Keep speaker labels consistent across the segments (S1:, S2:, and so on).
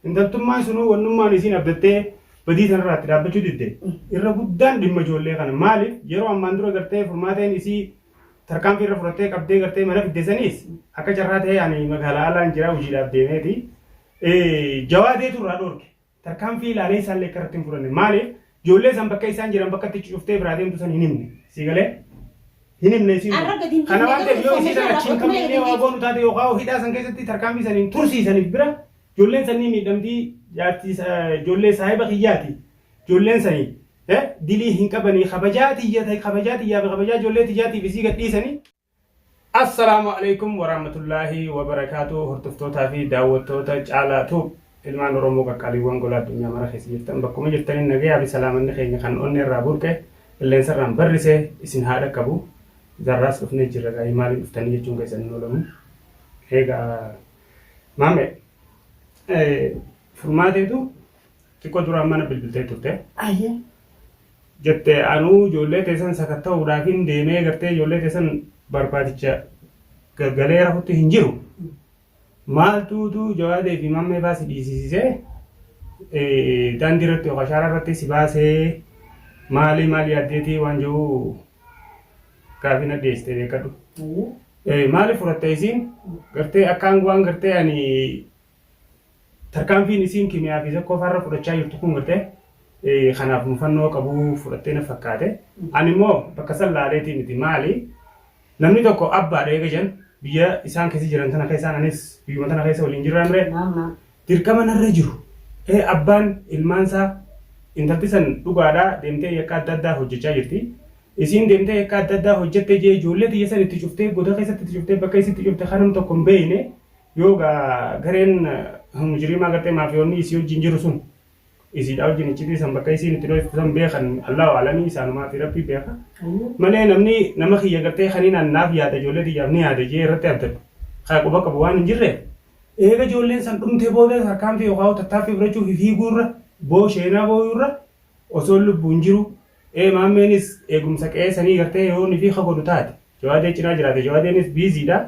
S1: Intaltummaan sunuu wannummaan isiin abdattee badii sanarraa itti dhaabbachuu didde. Irra guddaan dhimma ijoollee kana. Maaliif yeroo ammaan dura gartee furmaateen isii tarkaanfii irra fudhattee qabdee gartee mana fidde saniis akka carraa ta'ee ani magaalaa alaan jira hojiidhaaf deemeeti. Jawaadeetu irraa dhoorke. Tarkaanfii ilaalee isaallee akka irratti hin fudhanne. Maaliif ijoollee san bakka isaan jiran bakka itti cuftee biraa deemtu san hin himne. Sii galee? Hin himne isiin
S2: Arra
S1: kun.
S2: gadi hin
S1: Kana
S2: dhiifne
S1: waan ta'eef
S2: garuu
S1: yoo isii san
S2: information
S1: achiin
S2: irraa fudhatee
S1: qabnee
S2: gadi
S1: waa
S2: hin
S1: goonu taate yookaan hidhaa san keessatti tarkaanfii saniin tursiisaniif bira ijoolleen sanii miidhamtii jaartii ijoollee saahiba kiyyaati. Ijoolleen sanii dilii hin qabanii kabajaa tiyya kabajaa tiyyaa fi kabajaa ijoollee tiyyaatiif isii gadhiisanii. Assalaamu Aleeykum Waraahmatullaahi Wabarakaatuh Hordoftootaa fi daawwattoota Caalaa Tube ilmaan Oromoo qaqqaaliiwwan gola addunyaa mara keessa jirtan bakkuma jirtaniin nagayaa fi salaamanni keenya kan onnee irraa burqe qilleensarraan barrise isin haa dhaqqabu. Zarraas dhufnee jirra gaa'ii maaliin dhuftanii jechuun keessan hin oolamu. Eegaa maame furmaateetu Xiqqoo duraan mana bilbiltee turte.
S3: Ayyee.
S1: Jette anuu ijoollee teessan sakatta'uudhaafin deemee gartee ijoollee teessan barbaadicha gaggalee rafutti hin jiru. Maaltuutu Jawaadee fi Mammee faa si dhiisisisee daandii irratti yookaan shaaraa irratti si baasee maalii maal yaaddeetii waan jiru gaafii na dhiyeessite beekadhu.
S3: Ayyee.
S1: Maaliif fudhatte isiin gartee akkaan waan gartee ani Tarkaanfiin isiin kimiyaa fi zakkoo faarra fudhachaa jirtu kun gartee kanaaf mufannoo qabuu fudhattee na fakkaate. Ani immoo bakka san laaleetii miti maali namni tokko abbaadha eega jan biyya isaan keessa jiran tana keessaan anis biyyuma tana keessa waliin jirraa mire dirqama narra jiru. Abbaan ilmaansaa intalti san dhugaadhaa deemtee yakka adda addaa hojjechaa jirti. Isiin deemtee yakka adda addaa hojjette jee ijoollee tiyya san itti cuftee goda keessatti itti cuftee bakka isitti cufte kanam tokko hin beekne Yoo gaa gareen mujriimaa gartee maafiyoonni isii wajjin jiru sun isiidhaa wajjin iccitii san bakka isiin itti dhoyftu san beekan Allahu alamii isaanumaa fi Rabbii beeka. Malee namni nama kiyya gartee kaniin an naaf yaada ijoollee tiyyaaf ni yaada jee irratti abdadhu kaa quba qabu waan hin jirreef eega ijoolleen san dhumtee booda tarkaanfii yookaan tattaaffii fudhachuu fi fiiguurra boo sheenaa booyuurra osoon lubbuun jiru ee maammeenis eegumsa qe'ee sanii gartee yoo ni fi ka godhu taate Jawaadee cinaa jiraate. Jawaadeenis busy dha.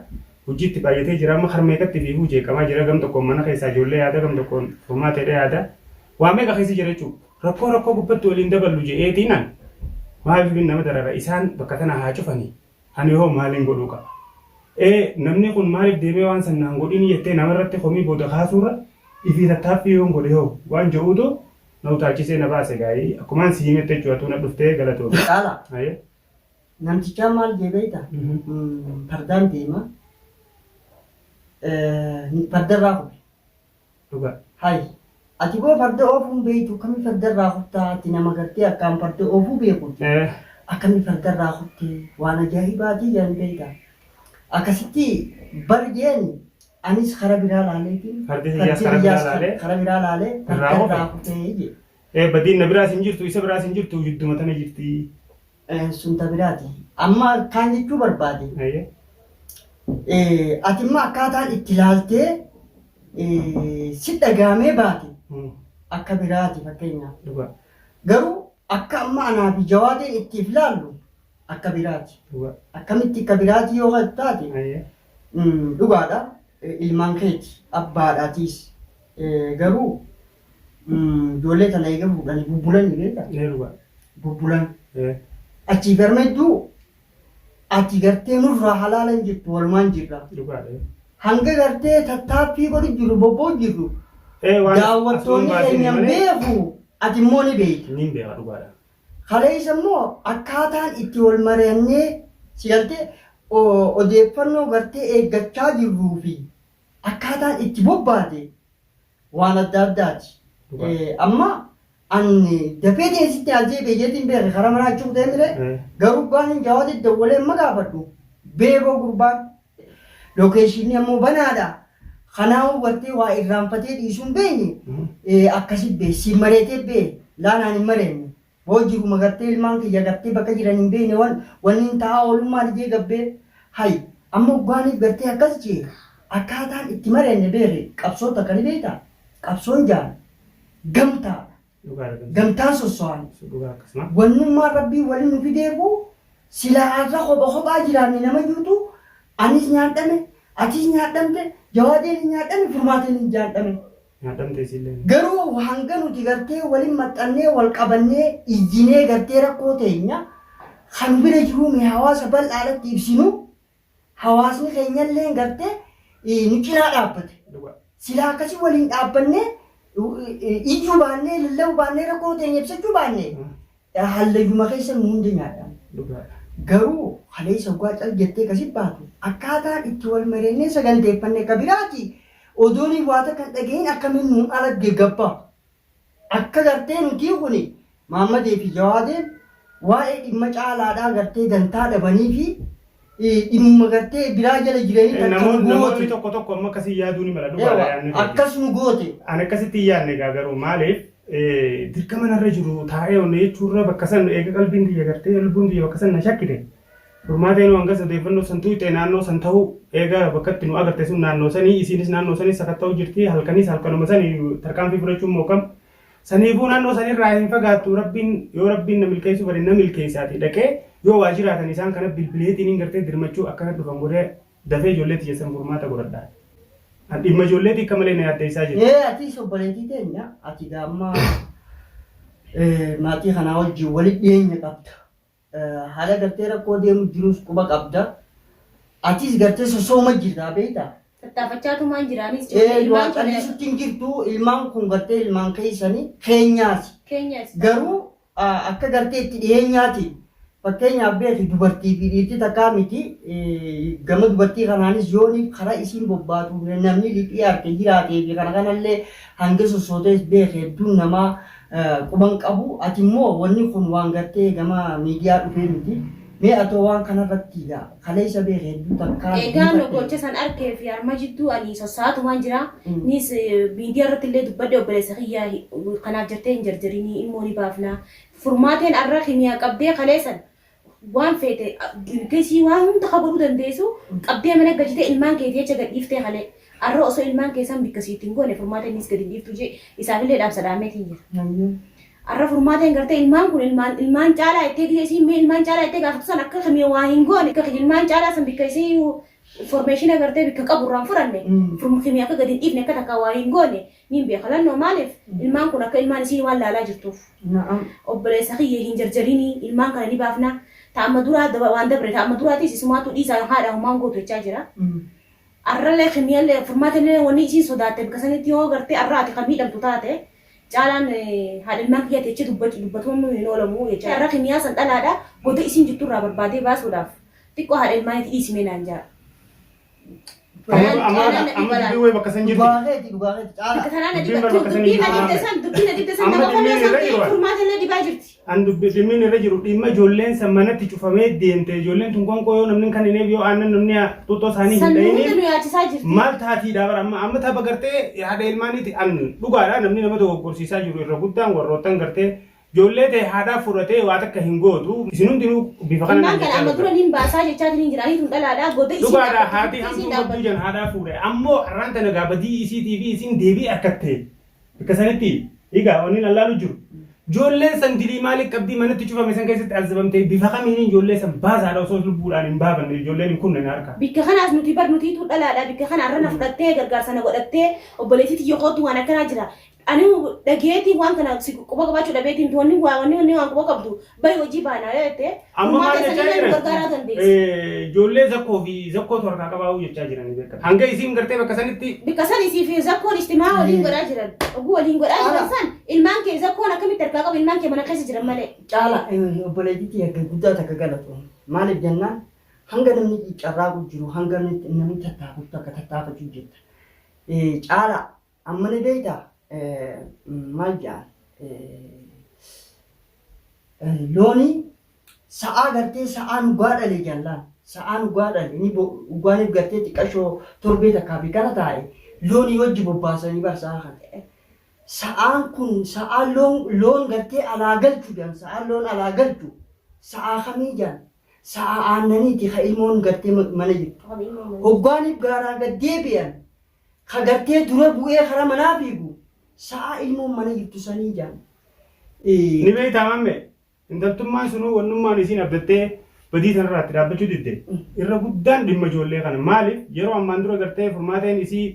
S1: Hojii itti baay'atee jira. Amma kar meeqatti fiiguu jeeqamaa jira. Gam tokkoon mana keessaa ijoollee yaada, gam tokkoon furmaateedha yaada. Waa meeqa keessa jira jechuudha. Rakkoo rakkoo gubbatti waliin daballu je'eetiin an maaliif nama darara isaan bakka tana haa cufanii ani hoo maaliin godhuu qaba. Ee namni kun maaliif deemee waan san naan godhini jettee namarratti komii booda kaasuurra ifii tattaaffii yoon godhe hoo waan je'uutu na utaalchisee na baase gaayii akkumaan si himetti jechuudha atuu na dhuftee galatoomi.
S3: Caalaa.
S1: Hayyee.
S3: Namtichaan maal jee beekta? Fardaan deema. Fardarraa kufe.
S1: Dhugaa.
S3: Hay. Ati boo farda oofuu hin beektu akkami fardarraa kuftaa ati nama gartee akkaan farda oofuu beekuti. Akkami fardarraa kufte waan ajaa'ibaatii jedhan beekta. Akkasitti bar jeen anis kara biraa laaleetiin
S1: Fardi kiyyaas kara biraa laalee
S3: kara biraa laalee
S1: irraa kufe.
S3: fardarraa kufee jee.
S1: Ee badiin na biraas hin jirtu isa biraas hin jirtu jidduma tana jirti.
S3: Sun ta biraati. Amma akkaan jechuu barbaade.
S1: Hayyee.
S3: Ati immoo akkaataan itti laaltee si dhagaamee baate akka biraati fakkeenyaaf.
S1: Dhugaa.
S3: Garuu akka amma anaa fi jawaadeen ittiif laallu akka biraati.
S1: Dhugaa.
S3: Akkamitti akka biraati yoo kan taate
S1: Hayyee.
S3: dhugaadha ilmaan keeti abbaadhaatiis garuu Ijoollee tana eega fuudhanii bubbulanii beektaa?
S1: Ee dhugaa.
S3: Bubbulan.
S1: Ee.
S3: Achii garma hedduu ati gartee nurraa halaala hin jirtu walumaan jirra.
S1: Dhugaadha.
S3: Hanga gartee tattaaffii godhu jirru bobboo jirru
S1: Ee waan
S3: daawwattoonni
S1: asuun baasini
S3: keenya hin
S1: malee
S3: beeku ati immoo ni beekta.
S1: Niin beeka dhugaadha.
S3: Kaleessa immoo akkaataan itti wal mari'annee si galtee odeeffannoo gartee eeggachaa jirruu fi akkaataan itti bobbaate waan adda addaati.
S1: Dhugaa.
S3: Amma an dafee deessitti as deebi'e jeetiin beeke karaa manaa achuu kutee mire garuu gubbaan hin jawaati dawwalee amma gaafadhu beekoo gurbaan lokeeshinii ammoo banaadha. Kanaafuu gartee waa irraanfatee dhiisuu hin beekne akkasi bee si mareetee bee laanaan hin mareenne. Boo jiruma gartee ilmaan kiyya gartee bakka jiran hin beekne wan wanni hin ta'aa oolummaa lijee gabbee hay amma hoggaaniif gartee akkas jee akkaataan itti mari'anne beeki qabsoo takka ni beektaa qabsoon jaan gamtaadha
S1: Dhugaadha gamtaa.
S3: gamtaan sosso'an
S1: Dhugaa akkasuma.
S3: wannummaan rabbii walin nu fideefu silaa har'a kopha kophaa jiraanne nama juutu anis nyaadhame atis nyaadhamte jawaadeen hin nyaadhame furmaateen hin nyaadhame.
S1: Nyaadhamte isiillee.
S3: Garuu hanga nuti gartee waliin maxxannee wal qabannee iyyinee gartee rakkoo teenya kan bira jiruu mee hawaasa bal'aadhatti ibsinu hawaasni keenyallee gartee nu cinaa dhaabbate.
S1: Dhugaa.
S3: Silaa akkasii waliin dhaabbannee iyyuu baannee lallabuu baannee rakkoo teenya ibsachuu baannee hallayyuma keessa nu hundi nyaadha.
S1: Dhugaadha.
S3: Garuu kaleessa hoggaa cal jettee kasi baatu akkaataan itti wal mareennee saganteeffanne ka biraati odoon waa takka hin dhagahin akkamiin nuun ala gabbaa. Akka gartee nuti kuni Maammadee fi Jawaadeen waa'ee dhimma caalaadhaa gartee dantaa dhabanii fi dhimma gartee biraa jala jiranii takka nu
S1: Namoonni
S3: goote.
S1: tokko tokko amma akkasii yaaduu ni mala dhugaadha yaadni keeti.
S3: Akkas nu goote.
S1: Ani akkasitti hin yaadne egaa garuu maaliif dirqama narra jiru taa'ee onne jechuurra bakka san eega qalbiin tiyya gartee lubbuun tiyya bakka san na shakkite furmaata inuu hangas odeeffannoo san tuqxe naannoo san ta'uu eega bakka itti nu agarte sun naannoo sanii isiinis naannoo sanii sakatta'uu jirti halkanis halkanuma sanii tarkaanfii fudhachuun mookam saniifuu naannoo sanirraa hin fagaattu rabbiin yoo rabbiin na milkeessuu fedhe na milkeessaati dhaqee yoo waa jiraatan isaan kana bilbileetiin hin gartee dirmachuu akkana dhufan godhee dafee ijoollee tiyya san furmaata godhadha. An dhimma ijoolleetii akka malee na yaaddeessaa jira.
S3: Ee atis obboleettii teenya ati gaamma maatii kanaa wajjin walitti dhiyeenya qabda. Haala gartee rakkoo deemu jirus quba qabda. Atis gartee sosooma jirta beektaa?
S2: Tattaafachaatumaan jiraanis
S3: Ee
S2: ilmaan
S3: waan callisutti hin jirtu ilmaan kun gartee ilmaan keessanii keenyaati.
S2: Keenyas.
S3: Garuu akka gartee itti dhiyeenyaati. Fakkeenyaaf beeki dubartii fi dhiirti takkaa miti gama dubartii kanaanis yooni karaa isiin bobbaatu namni liphii harka jiraatee fi kana kanallee hanga sossootees beeke hedduun namaa quban qabu. Ati immoo wanni kun waan gartee gama miidiyaa dhufee miti. Mee atoo waan kanarratti egaa kaleessa beeke hedduu takkaa
S2: Egaa nu gocha san arkee fi harma jidduu ani sossaatumaan jira. Nis miidiyaa irratti illee dubbadhe obboleessa kiyyaa kanaaf jettee hin jarjarinii immoo ni baafna. Furmaateen arra kimiyaa qabdee kaleessan waan feete gesii waan hunda ka godhuu dandeessu qabdee mana galchitee ilmaan keetii jecha gad dhiiftee kalee. Arra osoo ilmaan keessan bikka siitti hin goone furmaateen nis gad hin dhiiftu jee isaafillee dhaamsa dhaameetiin jira. Arra furmaateen gartee ilmaan kun ilmaan ilmaan caalaa ittee gisee isiin mee ilmaan caalaa ittee gaafatu san akka kamiya waa hin goone akka ilmaan caalaa san bikka isii formeeshina gartee bikka qabu irraan fudhanne kimiya akka gad hin dhiifne akka takka waa hin goone niin beeka lannoo maaliif ilmaan kun akka ilmaan isiin waan laalaa jirtuuf.
S3: Na'am.
S2: Obboleessa kiyya hin jarjarinii ilmaan kana ni baafna ta'amma duraa waan dabre ta'amma duraatis isumaatu dhiisaa haadha humaan gootu jechaa jira. Arrallee kimiyallee furmaatallee wanni isiin sodaatte bikka sanitti yoo gartee arra ati kan miidhamtu taate caalaan haadha ilmaan kiyyaa teechee dubbatuun hin oolamu jecha. Arra kimiyaa san dhalaadha goda isiin jirtu irraa barbaadee baasuudhaaf xiqqoo haadha ilmaanitti dhiisimee naan jaa.
S1: Amma amma amma dubbii wayii bakka san jirti.
S3: Dhugaa keeti dhugaa keeti caala.
S2: Bikka tanaan na
S1: Dubbiin
S2: dhiba
S1: bar bakka sanii
S2: dubbii na
S1: jirti.
S2: dhibde san dubbii na dhibde san
S1: Amma
S2: nama
S1: dhimmiin
S2: komee san
S1: irra
S2: ta'e
S1: jiru.
S2: furmaatallee dhibaa jirti.
S1: An dubbi dhimmiin irra jiru dhimma ijoolleen san manatti cufamee deemte ijoolleen tun qoonqoo yoo namni kan hineef yoo aannan namni xuuxxoo isaanii hin
S2: San nu hunda
S1: dhayiniif
S2: nu yaachisaa jirti.
S1: maal taatiidha bara amma amma tapha gartee haadha ilmaaniiti an dhugaadha namni nama dogoggorsiisaa jiru irra guddaan warroottan gartee ijoollee ta'e haadhaa fudhatee waa takka hin gootu isin hundinuu bifa kana
S2: Ilmaan kana amma dura niin baasaa jechaatiin hin jiraanii tun dhalaadha goda isiin
S1: Dhugaadha
S2: dhaabbattu
S1: haati
S2: isiin
S1: hamtuu qabduu
S2: dhaabbattu.
S1: jan haadhaa fuudhe ammoo har'aan tana gaa badii isiitii fi isiin deebii argatte bakka sanitti egaa wanni lallaalu jiru. Ijoolleen san dilii maaliif qabdii manatti cufame san keessatti azabamte bifa kamiin ijoollee san baasaadha osoo lubbuudhaan hin baafanne ijoolleen hin kunne harka.
S2: Bikka kanaas nuti bar nutiitu dhalaadha bikka kana arra na fudhattee gargaarsa na godhattee obboleettii tiyya kootu waan akkanaa jira. Ani dhageetii waan kana si quba qabaachuu dhabeetiin wanni waa wanni wanni waan quba qabdu bahi hojii baanaa yoo jette
S1: Amma maal
S2: furmaata
S1: jechaa
S2: sanii nu
S1: jiran?
S2: gargaaraa dandeessi.
S1: Ijoollee zakkoo fi zakkootu harkaa qabaa'uu jechaa jiran beekan. Hanga isiin gartee bakka sanitti
S2: Bikka san isii fi zakkoon ijtimaa waliin godhaa jiran oguu waliin godhaa jiran san ilmaan kee zakkoon akkamitti harkaa qabu ilmaan kee mana keessa jiran malee.
S3: Caala obboleettii tiyya guddaa takka galatu. Maaliif jennaan hanga namni carraaqu jiru hanga namni tattaafatu takka tattaafachuu jirta. Caala amma ni beektaa maal jedhan loonii sa'aa gartee sa'aan dhugaa dhale jallaan sa'aan dhugaa dhale ni dhugaaniif gartee xiqqashoo torbee takkaa fi kana taa'e loonii wajji bobbaasanii bar sa'a kana. Sa'aan kun sa'aan loon loon gartee alaa galchu jedhan sa'aan loon alaa galchu sa'aa kamii jedhan sa'a aannaniiti ka ilmoon gartee mana jirtu. Hoggaaniif gaaraa gad deebi'an ka gartee dura bu'ee kara manaa fiigu sa'a ilmoon mana jirtu sanii jedhan.
S1: Ni beektaa mamme intaltummaan sunuu wannummaan isiin abdattee badii sanarraa itti dhaabbachuu didde irra guddaan dhimma ijoollee kana maaliif yeroo ammaan dura gartee furmaateen isii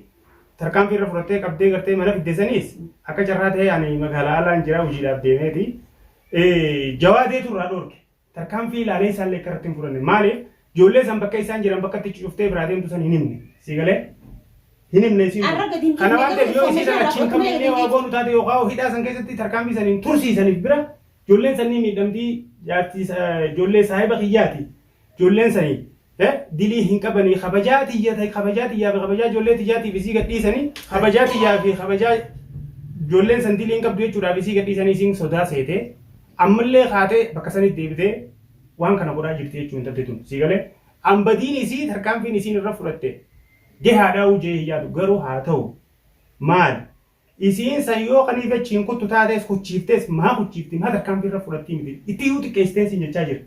S1: tarkaanfii irra fudhattee qabdee gartee mana fidde saniis akka carraa ta'ee ani magaalaa alaan jira hojiidhaaf deemeeti. Jawaadeetu irraa dhoorke. Tarkaanfii ilaalee isaallee akka irratti hin fudhanne. Maaliif ijoollee san bakka isaan jiran bakka itti cuftee biraa deemtu san hin himne. Si galee? Hin himne isiin kun.
S2: Arra gadi hin
S1: Kana waan
S2: dhiifne
S1: ta'eef yoo isii san
S2: garuu
S1: achiin
S2: information
S1: qabnee waa
S2: irraa
S1: goonu taate yookaan hidhaa san keessatti tarkaanfii saniin tursiisaniif bira ijoolleen sanii miidhamtii jaartii ijoollee saahiba kiyyaati. Ijoolleen sanii dilii hin qabanii kabajaa tiyya kabajaa tiyyaa fi kabajaa ijoollee tiyyaatiif isii gadhiisanii kabajaa tiyyaa fi kabajaa ijoolleen san dilii hin qabdu jechuudhaaf isii gadhiisanii isiin sodaa seetee ammallee kaatee bakka sanitti deebitee waan kana godhaa jirti jechuun intalti tun sii galee ambadiin isii tarkaanfiin isiin irra fudhatte gahaadhaa hojii hin yaadu garuu haa ta'u maali isiin san yoo kaniif achiin kuttu taatees kuchiiftees maa kuchiifti maa tarkaanfii irra fudhattii miti itti iyyuu xiqqeessiteen siin jechaa jira.